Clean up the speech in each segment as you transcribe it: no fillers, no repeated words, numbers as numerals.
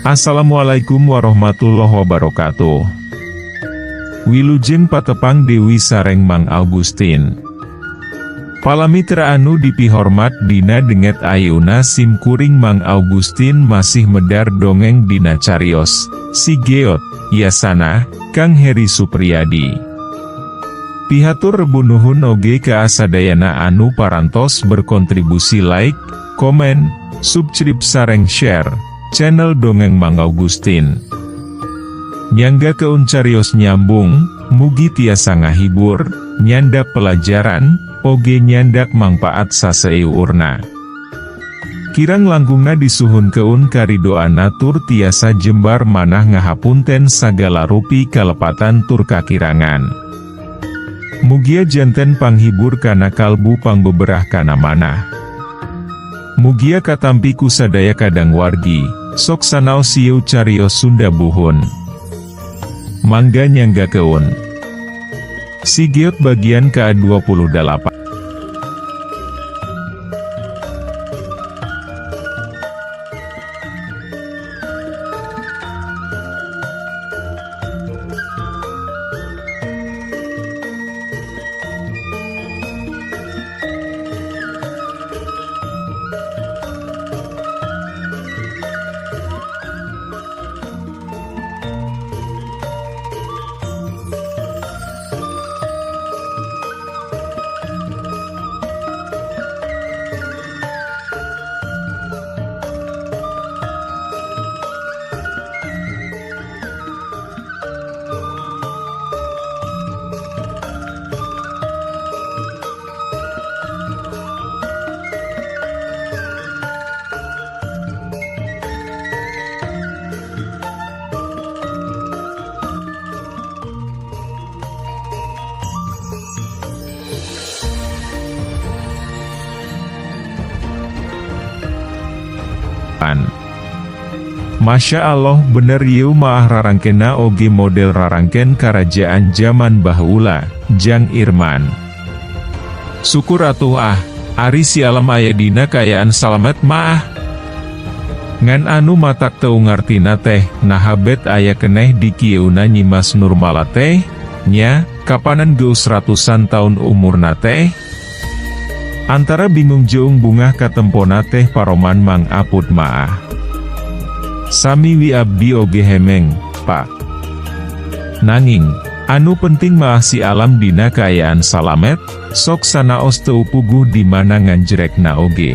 Assalamualaikum warahmatullahi wabarakatuh. Wilujeng patepang Dewi sareng Mang Augustin. Palamitra anu dipihormat dina dinten ayeuna sim kuring Mang Augustin masih medar dongeng dina carios, Si Geot, Yasana, Kang Heri Supriyadi. Pihatur rebu nuhun oge ka sadayana anu parantos berkontribusi like, komen, subscribe sareng share channel Dongeng Mang Augustin. Nyanggakeun carios nyambung, mugi tiasa ngahibur, nyandak pelajaran, oge nyandak mangpaat saseuurna. Kirang langkungna disuhunkeun karidoanna tur tiasa jembar manah ngahapunten sagala rupi kalepatan tur kakirangan. Mugia janten panghibur kana kalbu pangbeberah kana manah. Mugia katampi ku sadaya kadang wargi, sok sanaos ieu carios Sunda buhun. Mangga nyanggakeun. Si Geot bagian ke-28. Masya Allah, bener ieu maah rarangkenna oge model rarangken karajaan jaman baheula, Jang Irman. Syukur atuh ah, ari si Alam aya dina kaayaan salamet maah. Ngan anu matak teu ngartina teh, naha bet aya keneh di kieuna Nyimas Nurmala teh, nya, kapanan geus ratusan tahun umurna teh? Antara bingung jeung bungah katempona teh paroman Mang Apud maah. Sami wi, abdi oge hemeng, Pak. Nanging, anu penting maah si Alam dina kaayaan salamet, sok sanaos teu puguh di mana nganjrekna oge.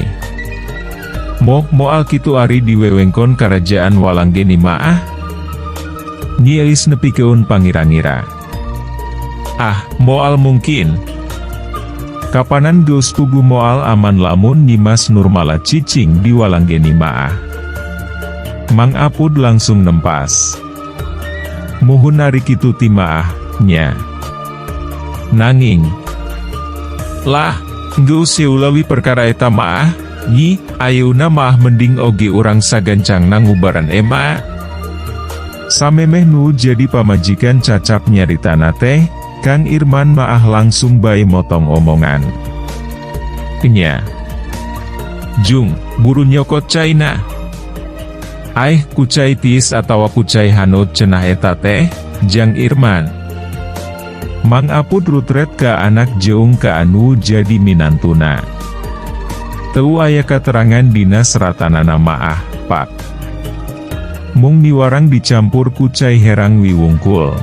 Moh moal kitu ari di wewengkon karajaan Walanggeni maah? Nyi Elis nepikeun pangira-ngira. Ah, moal mungkin. Kapanan geus puguh moal aman lamun Nyimas Nurmala cicing di Walanggeni maah. Mang Apud langsung nempas. Muhun ari kitu ti maah, nya. Nanging. Lah, geus heula wi perkara eta maah, Nyi, ayeuna maah mending oge urang sagancangna ngubaran ema. Samemeh nu jadi pamajikan cacap nyaritana teh, Kang Irman maah langsung bae motong omongan. Nya. Jung, buru nyokot caina. Aih, ku cai tiis atawa ku cai haneut cenah eta teh, Jang Irman? Mang Apud rutret ka anak jeung ka anu jadi minantuna. Teu aya katerangan dina seratanana maah, Pak. Mung miwarang dicampur ku cai herang wi wungkul.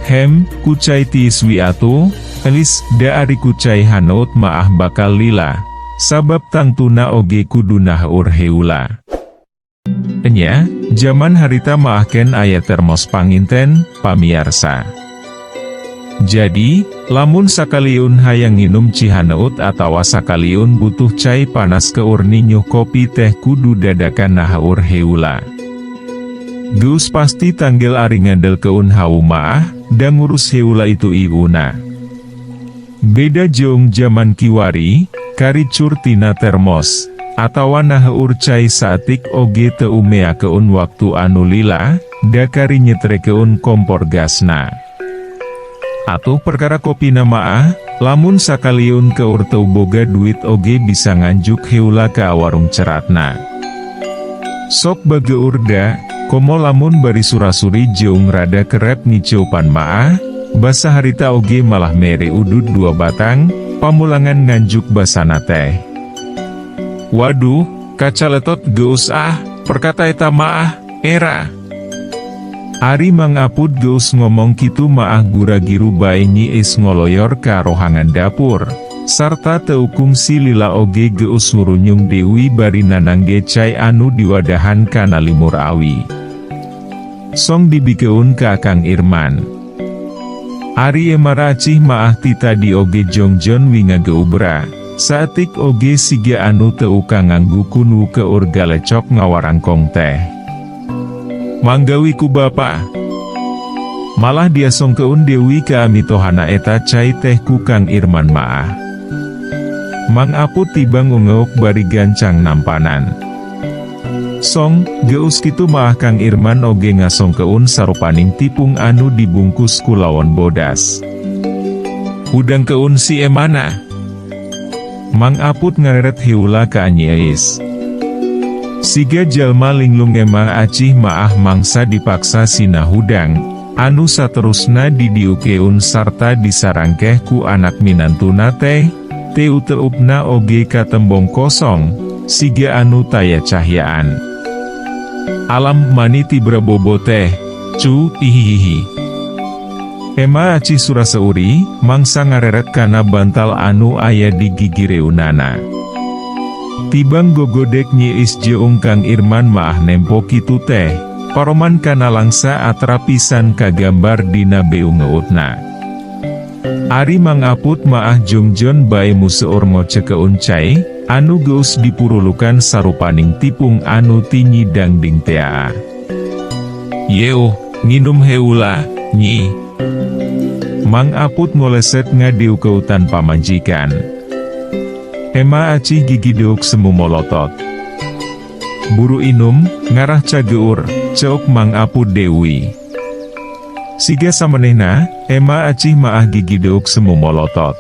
Hem, ku cai tiis wi atuh, Elis, da ari ku cai haneut maah bakal lila, sabab tangtuna oge kudu naheur heula. Enya, jaman harita maah ken aya termos panginten, pamiarsa. Jadi, lamun sakaliun hayang nginum cihaneut atawa sakaliun butuh cai panas keur ninyuh kopi teh kudu dadakan naheur heula. Geus pasti tanggel ari ngandelkeun hawu maah, da ngurus heula itu iuna. Beda jeung jaman kiwari, kari cur tina termos, atawa naheur cai saeutik oge teu meakeun waktu anu lila, da kari nyetrekeun kompor gasna. Atuh perkara kopina maah, lamun sakaliun keur teu boga duit oge bisa nganjuk heula ka warung ceratna. Sok bageur da, komo lamun bari surasuri jeung rada kerep ngiceupan maah, basa harita oge malah mere udud dua batang, pamulangan nganjuk basana teh. Waduh, kacaletot geus ah, perkata eta maah, era. Ari Mang Apud geus ngomong kitu maah gura-giru bae Nyi Is ngoloyor ka rohangan dapur. Sarta teu kungsi lila oge geus ngurunyung deui bari nanangge cai anu diwadahan kana limur awi. Song dibikeun ka Kang Irman. Ari Ema Acih maah ti tadi oge jongjon wi ngageubra, saeutik oge siga anu teu kanganggu ku nu keur galecok ngawarangkong teh. Manggawi ku bapa. Malah diasongkeun deui ka mitohana eta cai teh ku Kang Irman maah. Mang Apud tibang ngungeuk bari gancang nampanan. Song, geus kitu maah Kang Irman oge ngasongkeun sarupaning tipung anu dibungkus ku lawon bodas. Hudangkeun si Emana. Mang Apud ngareret heula ka Nyi Eis. Siga jalma linglung Ema Acih maah mangsa dipaksa sina hudang, anu saterusna didiukeun sarta disarangkeh ku anak minantuna teh, teu-teupna oge katembong kosong, siga anu taya cahyaan. Alam mani tibra bobo teh, cu, ihihihi. Ema Acih sura-seuri, mangsa ngareret kana bantal anu aya di gigireunana. Tibang gogodek Nyi Is jeung Kang Irman maah nempo kitu teh, paroman kana langsa atra pisan kagambar dina beungeutna. Ari Mang Apud maah jongjon bae museur ngocekeun cai, anu geus dipurulukan sarupaning tipung anu tinyi dangding tea. Yeuh, nginum heula, Nyi. Mang Apud ngoleset ngadiukeutan pamajikan. Ema Acih gigideuk semu molotot. Buru inum, ngarah cageur, ceuk Mang Apud deui. Siga samenehna, Ema Acih maah gigideuk semu molotot.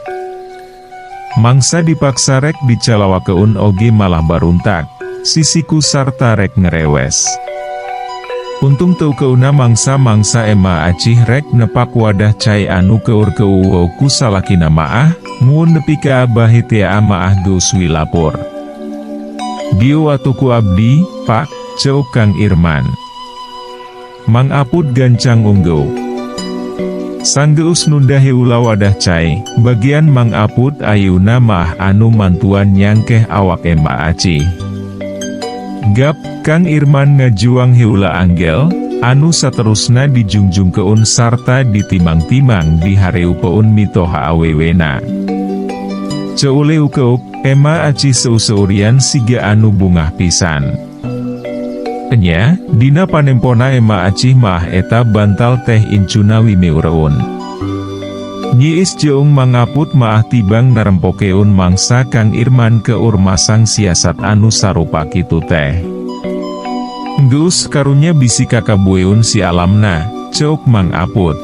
Mangsa dipaksa rek dicalawakeun oge malah baruntak, sisiku sarta rek ngerewes. Untung teu keuna mangsa-mangsa Ema Acih rek nepak wadah cai anu keur keuweuh ku salakina maah, mun nepi ka abahe tea maah geus wilapur. Dieu atuh ku abdi, Pak, ceuk Kang Irman. Mang Apud gancang unggeuk. Sanggeus nunda heula wadah cai, bagian Mang Apud ayeuna maah anu mantuan nyangkeh awak Ema Acih. Gap, Kang Irman ngajuang heula anggel, anu saterusna dijungjungkeun sarta ditimang-timang di hareupeun mitoha awewena. Ceuleukeuk, Ema Acih seu-seurian siga anu bungah pisan. Enya, dina panempona Ema Acih maah eta bantal teh incuna wimeureun. Nyi Is jeung Mang Apud maah tibang narempokeun mangsa Kang Irman keur masang siasat anu sarupa kitu teh. Geus karunya bisi kakabueun si alamna, ceuk Mang Apud.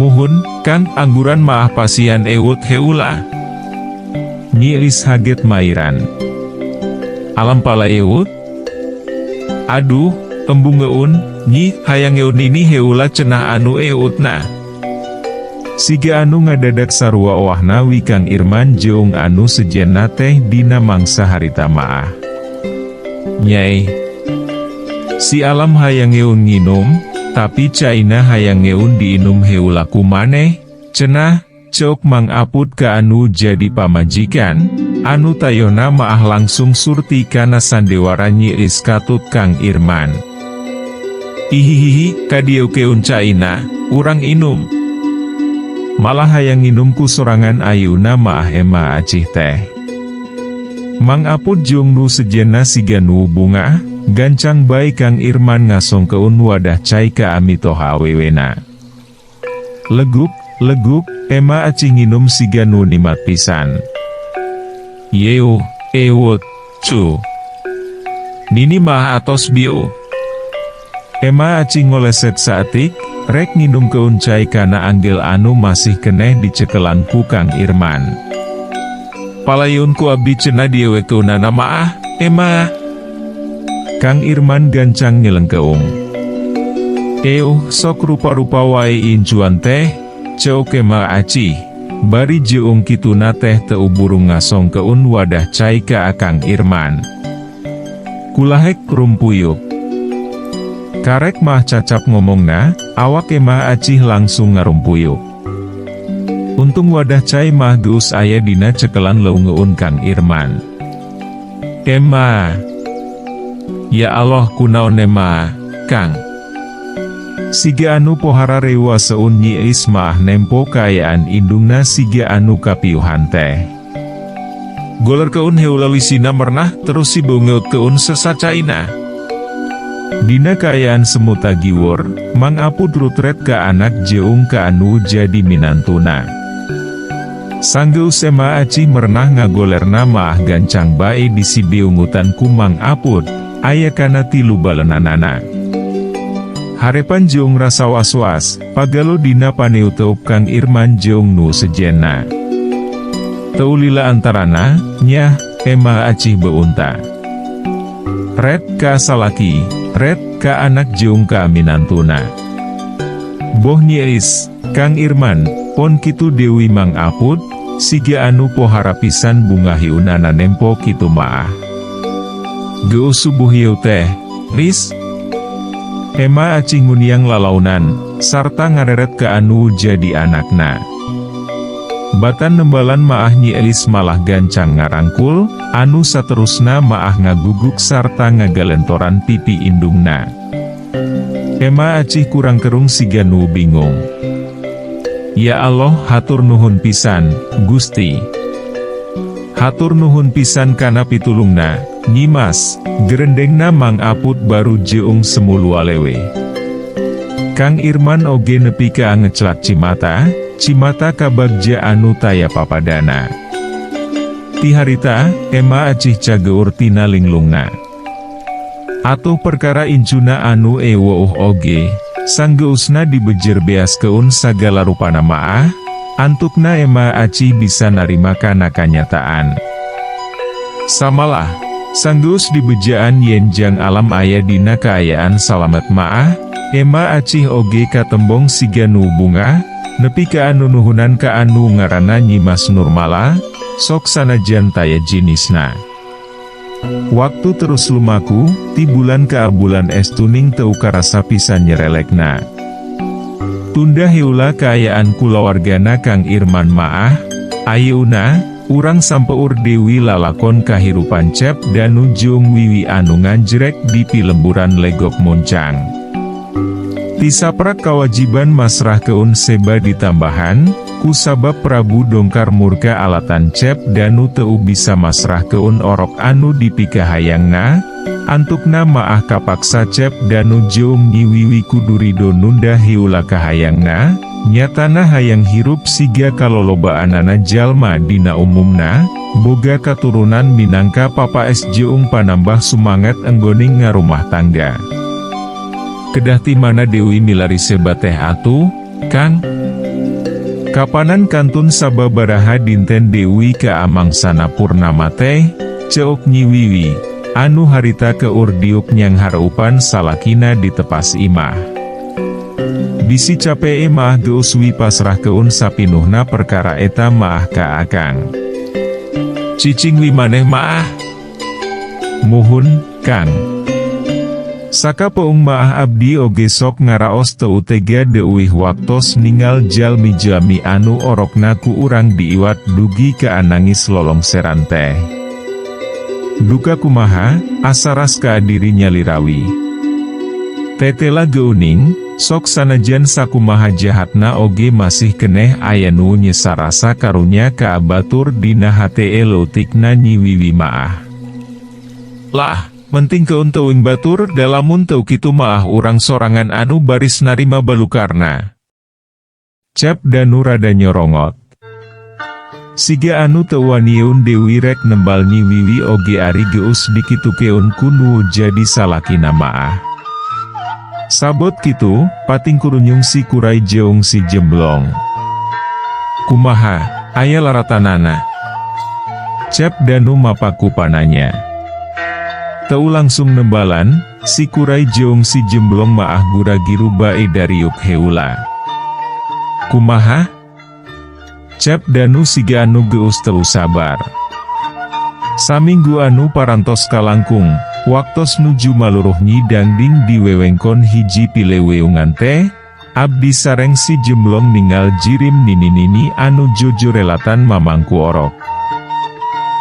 Muhun, Kang, angguran maah pasihan ewut heula. Nyi Is haget mairan. Alam pala ewut? Aduh, embungeun, Nyi, hayang eun ini heula cenah anu ewutna. Siga anu ngadadak sarua owahna wi Kang Irman jeung anu sejenna teh dina mangsa harita maah. Nyai. Si alam hayang eun nginum, tapi caina hayang eun diinum heula ku maneh, cenah, ceuk Mang Apud ka anu jadi pamajikan, anu tayona maah langsung surti kana sandewara Nyi Is katut Kang Irman. Ihihihi, kadieukeun caina, urang inum. Malah hayang nginum ku sorangan ayeuna maah Ema Acih teh. Mang Apud jeung nu sejenna siga nu bungah, gancang bae Kang Irman ngasongkeun wadah cai ka mitoha awewena. Leguk, leguk, Ema Acih nginum siga nu nimat pisan. Yeuh, ewut, cu. Nini mah atos bieu. Ema Acih ngoleset saeutik, rek nginumkeun cai kana anggel anu masih keneh dicekelan ku Kang Irman. Palayun ku abdi cenah diewekeunana maah, Ema. Kang Irman gancang nyelengkeung. "Euh, sok rupa-rupa wae incuan teh," ceuk Ema Acih. Bari jeung kituna teh teu burung ngasongkeun wadah cai ka Akang Irman. "Kulahek rumpuyuk." Karek mah cacap ngomongna, awak Ema Acih langsung ngarumpuyuk. Untung wadah cai mah geus aya dina cekelan leungeun Kang Irman. "Ema. Ya Allah, kunaon Ema, Kang?" Siga anu pohara rewaseun Nyi Eis maah nempo kaayaan indungna siga anu kapiuhan teh. "Golerkeun heula lisina merenah, terus si beungeutkeun sesacaina." Dina kaayaan semu tagiwur, Mang Apud rutret ka anak jeung ka anu jadi minantuna. Sanggeus Ema Acih merenah, ngagolerna maah gancang bae disibeungutan ku Mang Apud, aya kana tilu balenanana. Harepan jeung rasa was-was, pagalo dina paneuteup Kang Irman jeung nu sejenna. "Teu lila antarana, nyah," Ema Acih beunta. Red ka salaki, red ka anak jeung ka minantuna. "Boh Nyi Eis, Kang Irman," pon kitu deui Mang Apud, siga anu pohara pisan bunga hiunana nempo kitu maah. "Geus subuh ieu teh, Ris?" Ema Acih nguniang lalaunan, sarta ngareret ka anu jadi anakna. Batan nembalan maah Nyi Elis malah gancang ngarangkul, anu saterusna maah ngaguguk sarta ngagalentoran pipi indungna. Ema Acih kurang kerung siga nu bingung. "Ya Allah, hatur nuhun pisan, Gusti. Hatur nuhun pisan kana pitulungna, Nyimas," gerendengna Mang Apud baru jeung semu lualewe. Kang Irman oge nepi ka ngeclak cimata, cimata kabagja anu taya papadana. Ti harita, Ema Acih cageur tina linglungna. Atuh perkara incuna anu eweuh oge, sanggeusna dibejer beaskeun sagala rupana maah, antukna Ema Acih bisa narima kana kanyataan. Samalah, sanggeus dibejaan yen Jang Alam aya dina kaayaan salamet maah, Ema Acih oge katembong siga nu bungah, nepi ka anu nuhunan ka anu ngaranna Nyimas Nurmala, sok sanajan taya jinisna. Waktu terus lumaku, ti bulan ka bulan estuning teu karasa pisan nyerelekna. Tunda heula kaayaan kulawargana Kang Irman maah, ayeuna, urang sampeur deui lalakon kahirupan Cep Danu jeung Wiwi anu nganjrek di pilemburan Legok Muncang. Tisaprak kawajiban masrahkeun Seba ditambahan, kusabab Prabu Dongkar murka alatan Cep Danu teu bisa masrahkeun orok anu dipikahayangna, antukna maah kapaksa Cep Danu jeung Nyi Wiwi kudu rido nunda heula kahayangna, nyatana hayang hirup siga kalolobaanana jalma dina umumna, boga katurunan minangka papaes jeung panambah sumanget enggoning ngarumah tangga. "Kedah ti mana Dewi milari Seba teh atuh, Kang? Kapanan kantun sababaraha dinten Dewi ka amangsana purnama teh?" ceuk Nyi Wiwi, anu harita keur diuk nyanghareupan salakina di tepas imah. Bisi capee mah geus wi pasrahkeun sapinuhna perkara eta maah ka akang. Cicing wi maneh maah. "Muhun, Kang. Sakapeung maah abdi oge sok ngaraos teu tega deuih waktos ningal jalmi-jalmi anu orokna ku urang diiwat dugi ka anangis lolongseran teh. Duka kumaha, asa ras ka diri nyalirawi. Tetela geuning, sok sanajan sakumaha jahatna oge masih keneh aya nu nyesa rasa karunya ka batur dina hate," leutikna Nyi Wiwi maah. "Lah, mentingkeun teuing batur, da lamun teu kitu maah urang sorangan anu baris narima balukarna." Cep Danu rada nyorongot. Siga anu teu wanieun deui rek nembal Nyi Wiwi oge ari geus dikitukeun ku nu jadi salakina maah. Sabot kitu, pating kurunyung si kurai jeung si jemblong. "Kumaha, aya laratanana?" Cep Danu mapaku pananya. Teu langsung nembalan, si Kurai jeung si Jemblong maah gura-giru bae dariuk heula. Kumaha? Cep Danu siga anu geus teu sabar. Saminggu anu parantos kalangkung, waktos nuju maluruh Nyi Dangding di wewengkon hiji pileweungan teh, abdi sareng si Jemblong ningal jirim nini-nini anu jojorelatan mamangku orok.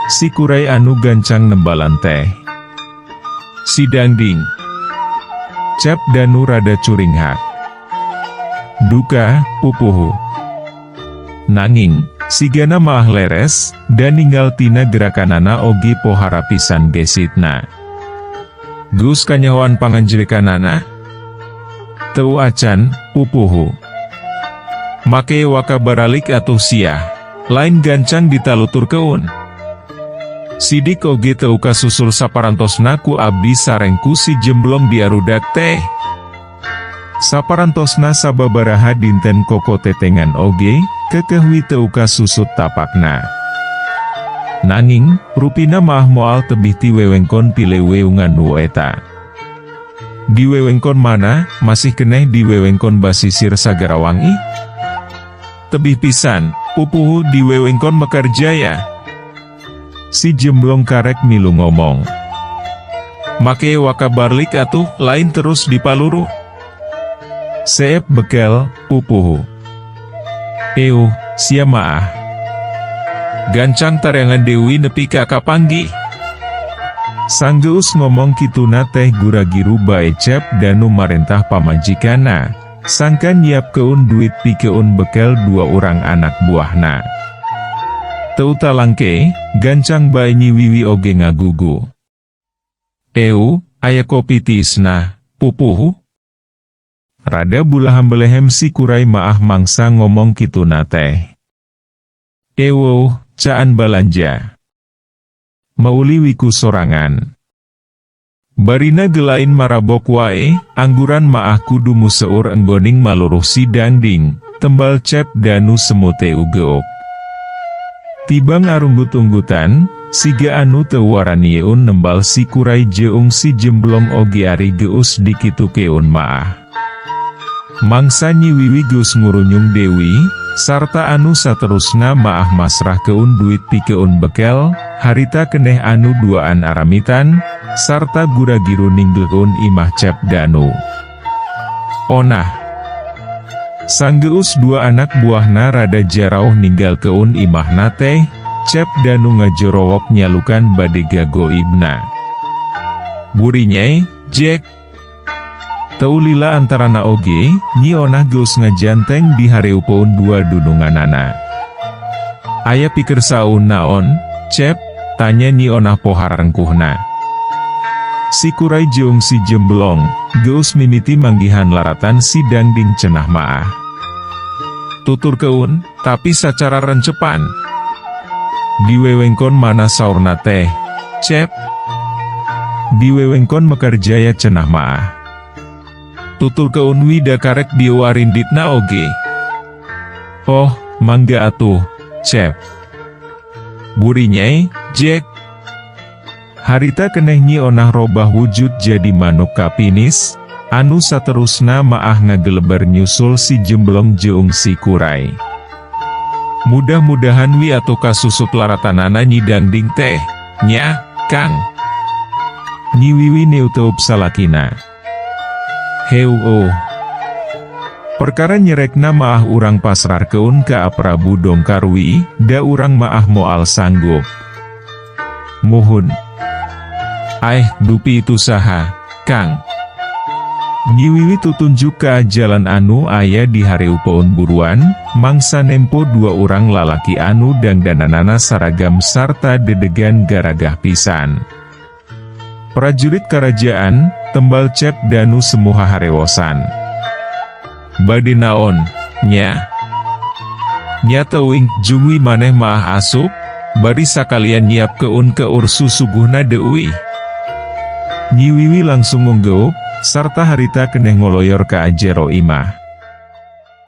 Si Kurai anu gancang nembalan teh. Si Dangding. Cep Danu rada curinghak. Duka, pupuhu. Nanging, sigana maah leres, dan ninggal tina gerakanana oge pohara pisan gesitna. Geus kanyahoan panganjelekanana? Teu acan, pupuhu. Make waka baralik atuh sia. Lain gancang ditaluturkeun. Sidik oge teu kasusul saparantosna ku abdi sareng ku si Jemblong diarudak teh. Saparantosna sababaraha dinten koko tetengan oge, keukeuh wi teu kasusut tapakna. Nanging, rupina maah moal tebih ti wewengkon pileweungan nu eta. Di wewengkon mana, masih keneh di wewengkon basisir Sagarawangi? Tebih pisan, pupuhu, di wewengkon Mekarjaya. Si Jemblong karek milu ngomong. Make waka barlik atuh, lain terus dipaluruh. Seep bekel, pupuhu. Euh, sia maah. Gancang tareangan deui nepi ka kapanggih. Sanggeus ngomong kituna teh gura-giru bae Cep Danu marentah pamajikanna, sangkan nyiapkeun duit pikeun bekel dua urang anak buahna. Teu talangke, gancang bae Nyi Wiwi oge ngagugu. Eu, aya kopi tiisna, pupuhu? Rada bulaham-belehem si Kurai maah mangsa ngomong kituna teh. Ewo, caan balanja. Mauli wi ku sorangan. Barina gelain marabok wae, angguran maah kudu museur enggoning maluruh si Dangding, tembal Cep Danu semu teu geuk. Tibang arunggut-unggutan, siga anu teu waranieun nembal si Kurai jeung si Jemblong oge ari geus dikitukeun maah. Mangsa Nyi Wiwi geus ngurunyung deui, sarta anu saterusna maah masrahkeun duit pikeun bekel, harita keneh anu duaan aramitan, sarta gura-giru ninggelkeun imah Cep Danu. Onah. Sanggeus dua anak buahna rada jarauh ninggalkeun imahna teh, Cep Danu ngajorowok nyalukan bade gagoibna. Burinyai, Jack. Teu lila antarana oge, Nyi Onah geus ngajanteng di hareupeun dua dununganana. Aya pikersaun naon, Cep? Tanya Nyi Onah pohara rengkuhna. Si Kurai jeung si Jemblong, geus mimiti manggihan laratan si Dangding cenah maah. Tuturkeun, tapi sacara rencepan. Di wewengkon mana saurna teh, Cep? Di wewengkon Mekarjaya cenah maah. Tuturkeun wi, da karek diwarinditna oge. Oh, mangga atuh, Cep. Burinyai, Jack. Harita keneh Nyi Onah robah wujud jadi manuk kapinis, anu saterusna maah ngageleber nyusul si Jemblong jeung si Kurai. Mudah-mudahan wi atuh kasusut laratanana Nyi Dangding teh, nya, Kang. Nyi Wiwi neuteup salakina. Heu oh. Perkara nyerekna maah urang pasrahkeun ka Prabu Dongkarwi, da urang maah moal sanggup. Muhun. Aeh, dupi itu saha, Kang? Nyi Wiwi tutunjuk ka jalan anu aya di hareupeun buruan, mangsa nempo dua urang lalaki anu dangdananana saragam sarta dedegan garagah pisan. Prajurit kerajaan, tembal Cep Danu semu haharewosan. Bade naon, nya? Nya teuing, jung wi maneh maah asup, bari sakalian nyiapkeun keur susuguhna deui. Nyi Wiwi langsung ngunggeuk, sarta harita keneh ngoloyor ka jero imah.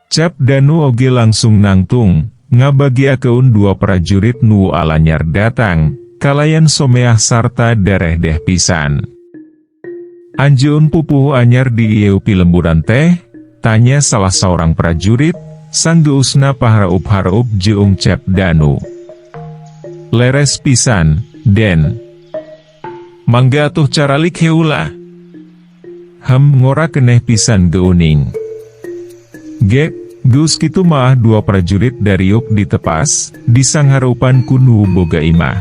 Cep Danu oge langsung nangtung, ngabagiakeun dua prajurit nu alanyar datang. kalayan someah sarta darehdeh pisan. Anjeun pupuhu anyar di ieu pilemburan teh? Tanya salah saurang prajurit, sanggeusna pahareup-hareup jeung Cep Danu. Leres pisan, Den. Mangga atuh caralik heula. Hem, ngora keneh pisan geuning. Gek, geus kitu maah dua prajurit dariuk ditepas, disanghareupan ku nu boga imah.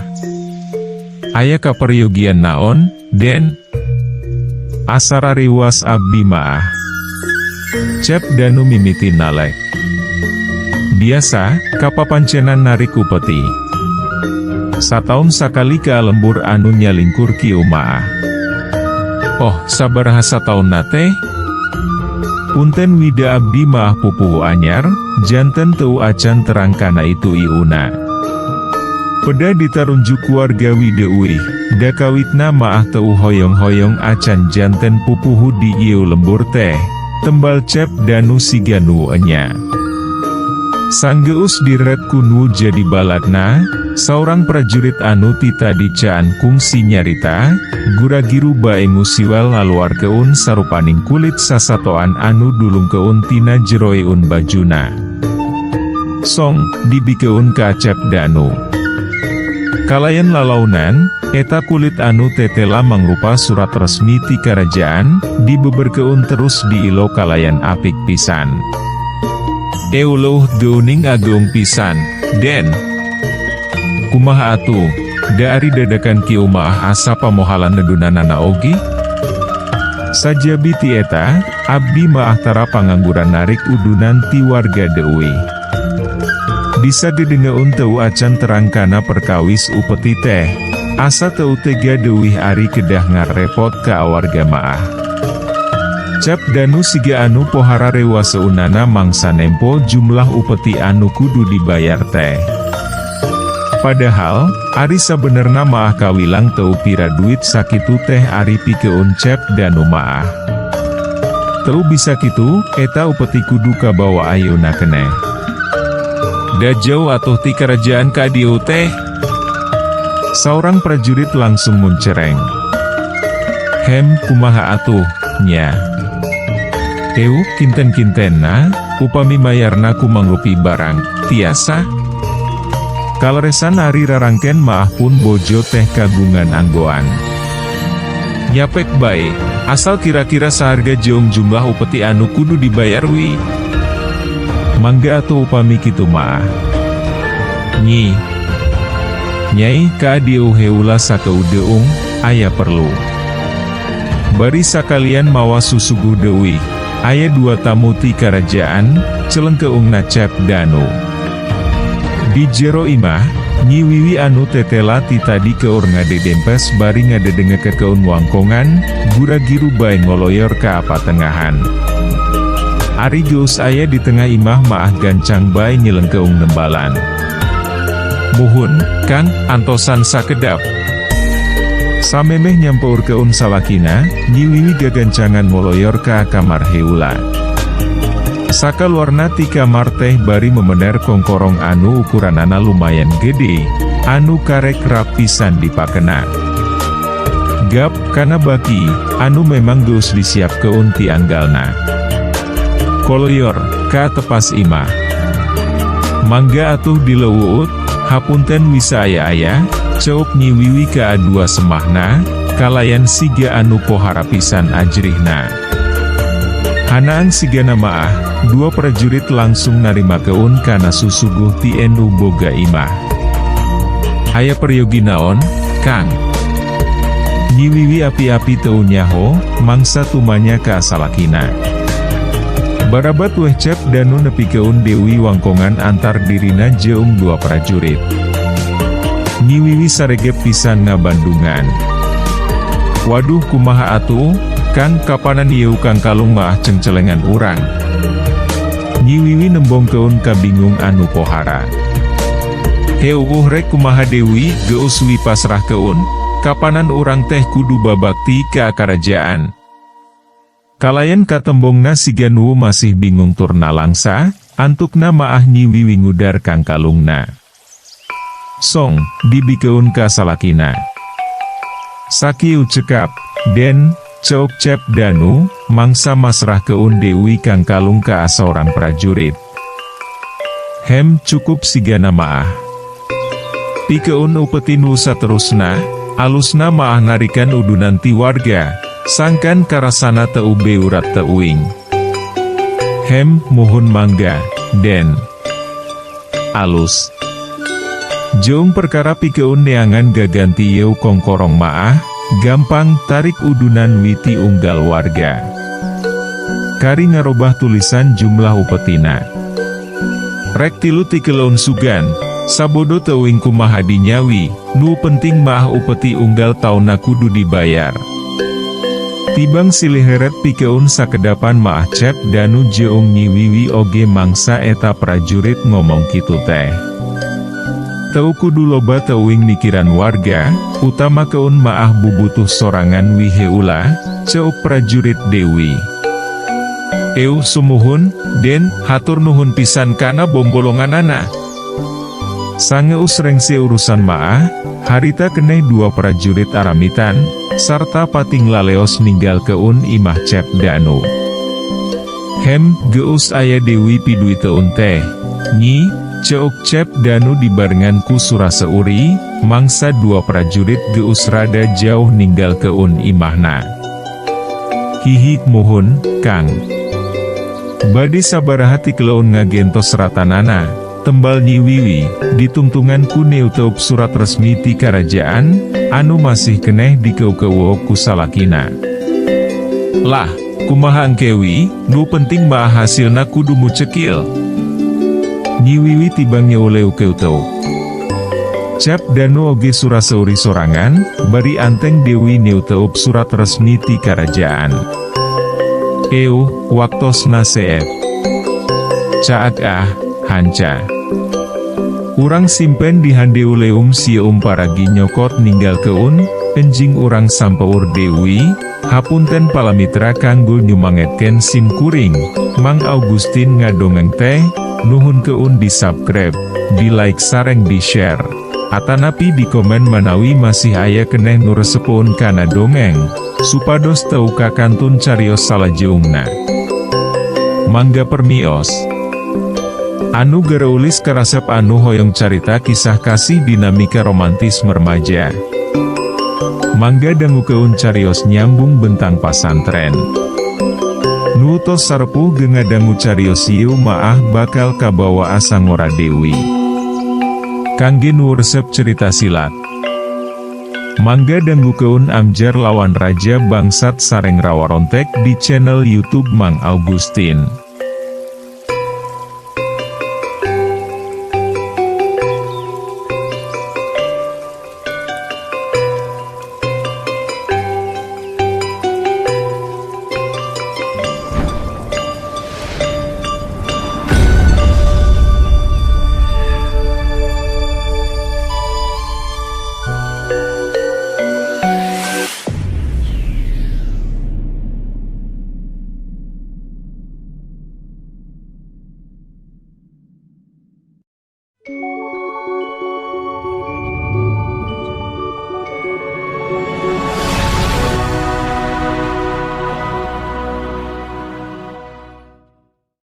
Aya kaperyogian naon, Den? Asa rariwas abdi maah. Cep Danu mimiti nalek. Biasa, kapapancenan narik upeti. Sataun sakali ka lembur anu nyalingkur kieu maah. Oh, sabaraha sataunna teh? Punten wida, abdi maah pupuhu anyar, janten teu acan terang kana itu iuna. Peda ditarunjuk warga wi deuih, da kawitna maah teu hoyong-hoyong acan janten pupuhu di ieu lembur teh, tembal Cep Danu siga nu enya. Sanggeus direret ku nu jadi baladna, saurang prajurit anu ti tadi caan kungsi nyarita, gura-giru bae ngusiwel ngaluarkeun sarupaning kulit sasatoan anu dulungkeun tina jeroeun bajuna. Song, dibikeun ka Cep Danu. Kalayan lalaunan, eta kulit anu tetela mangrupa surat resmi ti karajaan, dibeberkeun terus diilo kalayan apik pisan. Euleuh, geuning ageung pisan, Den. Kumaha atuh, da ari dadakan kieu maah asa pamohalan nedunanana oge? Sajabi ti eta, abdi maah tara pangangguran narik udunan ti warga deuih. Disagedengeun teu acan terang kana perkawis upeti teh, asa teu tega deuih ari kedah ngarepot ka warga maah. Cep Danu siga anu pohara rewaseunana mangsa nempo jumlah upeti anu kudu dibayar teh. Padahal, ari sabenerna maah kawilang teu pira duit sakitu teh ari pikeun Cep Danu maah. Teu bisa kitu, eta upeti kudu kabawa ayeuna keneh. Da jauh atuh ti kerajaan ka dieu teh? Saurang prajurit langsung muncereng. Hem, kumaha atuh, nya? Eu, kinten-kintenna, upami mayarna ku mangrupi barang, tiasa? Kaleresan ari rarangken maah pun bojo teh kagungan anggoan. Nya pek bae, asal kira-kira saharga jeung jumlah upeti anu kudu dibayar wi. Mangga atuh upami kitu maah. Nyi. Nyai, ka dieu heula sakeudeung, aya perlu. Bari sakalian mawa susuguh deuih, aya dua tamu ti karajaan, celengkeungna Cep Danu. Di jero imah, Nyi Wiwi anu tetela ti tadi keur ngadedempes bari ngadedengekeun wangkongan, gura-giru bae ngoloyor ka patengahan. Ari geus aya di tengah imah maah gancang bae nyelengkeung nembalan. Muhun, Kang, antosan sakedap. Samemeh nyampeurkeun salakina, Nyi Wiwi gagancangan ngoloyor ka kamar heula. Sakaluarna ti kamar teh bari memener kongkorong anu ukuranana lumayan gede, anu karek rapisan dipakena. Gap, kana baki, anu memang geus disiapkeun ti anggalna. Koloyor, ka tepas imah. Mangga atuh dileuwut, hapunten wisa aya-aya, ceuk Nyi Wiwi ka dua semahna, kalayan siga anu pohara pisan ajrihna. Hanaang sigana maah, dua prajurit langsung narimakeun kana susuguh ti nu boga imah. Aya peryogi naon, Kang? Nyi Wiwi api-api teu nyaho, mangsa tumanya ka salakina. Barabat weh Cep Danu nepikeun deui wangkongan antar dirina jeung dua prajurit. Nyi Wiwi saregep pisan ngabandungan. Waduh, kumaha atuh, Kang, kapanan ieu kangkalung maah cengcelengan urang. Nyi Wiwi nembongkeun kabingung anu pohara. Heueuh, rek kumaha deui, geus wi pasrahkeun, kapanan urang teh kudu babakti ka karajaan. Kalayan katembongna siga nu masih bingung tur nalangsa, antukna maah Nyi Wiwi ngudar kangkalungna. Song, dibikeun ka salakina. Sakieu cekap, Den, ceuk Cep Danu, mangsa masrahkeun Dewi kangkalung ka saurang prajurit. Hem, cukup sigana maah. Pikeun upeti nu saterusna, alusna maah narikan udunan ti warga, sangkan karasana teu beurat teuing. Hem, muhun mangga, Den. Alus. Jeung perkara pikeun neangan gaganti ieu kongkorong maah, gampang tarik udunan we ti unggal warga. Kari ngarobah tulisan jumlah upetina. Rek tilu tikeleun sugan, sabodo teuing kumaha dinyawi, nu penting maah upeti unggal taunna kudu dibayar. Tibang silih heret pikeun sakedapan maah Cep Danu jeung Nyi Wiwi oge mangsa eta prajurit ngomong kitu teh. Teu kudu loba teuing mikiran warga, utamakeun maah bubutuh sorangan we heula, ceuk prajurit Dewi. Euh sumuhun, Den, hatur nuhun pisan kana bombolonganana. Sangeus rengse urusan maah, harita keneh dua prajurit aramitan, sarta pating laleos ninggalkeun imah Cep Danu. Hem, geus aya Dewi piduiteun teh, Nyi, ceuk Cep Danu dibarengan ku sura seuri, mangsa dua prajurit geus rada jauh ninggalkeun imahna. Hihi, muhun, Kang. Bade sabaraha tikeleun ngagentos seratanana, tembal Nyi Wiwi, ditungtungan ku neuteup surat resmi ti karajaan, anu masih keneh dikeukeuwok ku salakina. Lah, kumaha engke we, nu penting mah hasilna kudu mucekil. Nyi Wiwi tibang nyeuleu keuteup. Cep Danu oge sura seuri sorangan, bari anteng Dewi neuteup surat resmi ti karajaan. Euh, waktosna seep. Caag ah, hanca. Urang simpen di handeuleum sieum paragi nyokot ninggalkeun, enjing urang sampeur Dewi, hapunten palamitra kanggo nyumangetkeun sim kuring, Mang Augustin ngadongeng teh, nuhunkeun di subscribe, di like sareng di share. Atanapi di komen manawi masih aya keneh nu resepeun kana dongeng, supados teu kakantun carios salajeungna. Mangga permios. Anu gareulis karasep anu hoyong carita kisah kasih dinamika romantis remaja. Mangga dangukeun carios nyambung bentang pasantren. Nu tos sarepuh ge ngadangu carios ieu maah bakal kabawa asa ngora deui. Kangge nu resep cerita silat. Mangga dangukeun Amjar lawan Raja Bangsat sareng Rawarontek di channel YouTube Mang Augustin.